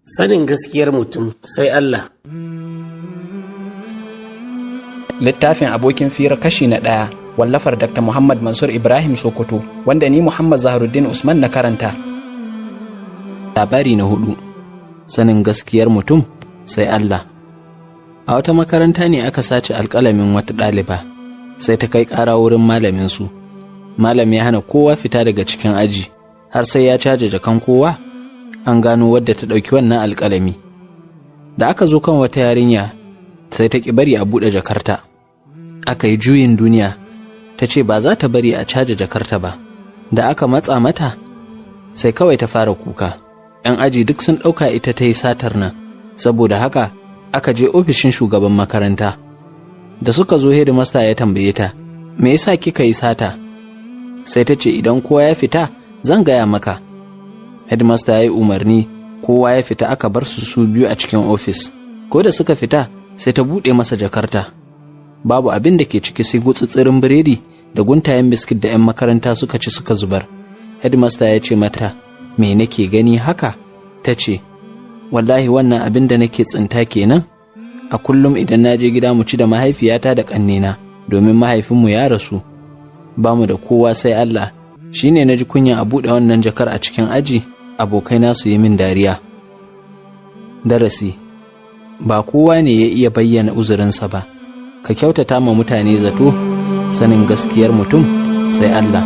Sanin gaskiyar mutum sai Allah. Littafin Abokin Fira kashi na 1, wallafar Dr. Muhammad Mansur Ibrahim Sokoto, wanda ni Muhammad Zaharuddin Usman na karanta. Labari na 4, sanin gaskiyar mutum sai Allah. A wata makaranta ne aka sace alƙalamin wata ɗaliba, sai ta kai ƙara wurin malaminsu. Malam ya hana kowa fita daga cikin aji, har sai ya caje jakan kowa, an gano wadda ta ɗauki wannan alƙalami. Da aka zo kan wata yarinya, sai ta ƙi bari a buɗe jakarta. Aka yi juyin duniya, ta ce ba za ta bari a caje jakarta ba. Da aka matsa mata, sai kawai ta fara kuka. 'Yan aji duk sun ɗauka ita ta yi satar nan, saboda haka aka je ofishin shugaban makaranta. Da suka zo, hedimasta ya tambaye ta, "Me yasa kika yi sata?" Sai ta ce, "Idan kowa ya fita, zan gaya maka." Hedimasta ya yi umarni, kowa ya fita, aka bar su su biyu a cikin ofis. Ko da suka fita, sai ta buɗe masa jakarta. Babu abin da ke ciki sai gutsutsirin biredi da guntayen biskit da 'yan makaranta suka ci suka zubar. Hedimasta ya ce mata, "Me nake gani haka?" Ta ce, "Wallahi wannan abin da nake tsinta kenan a kullum idan na je gida mu ci da mahaifiyata da ƙannena, domin mahaifinmu ya rasu, ba mu da kowa sai Allah. Shine na ji kunya a buɗe wannan jakar a cikin aji, abokaina su yi min dariya." Darasi: ba kowa ne ya iya bayyana uzurinsa ba. Ka kyautata ma mutane zato. Sanin gaskiyar mutum sai Allah.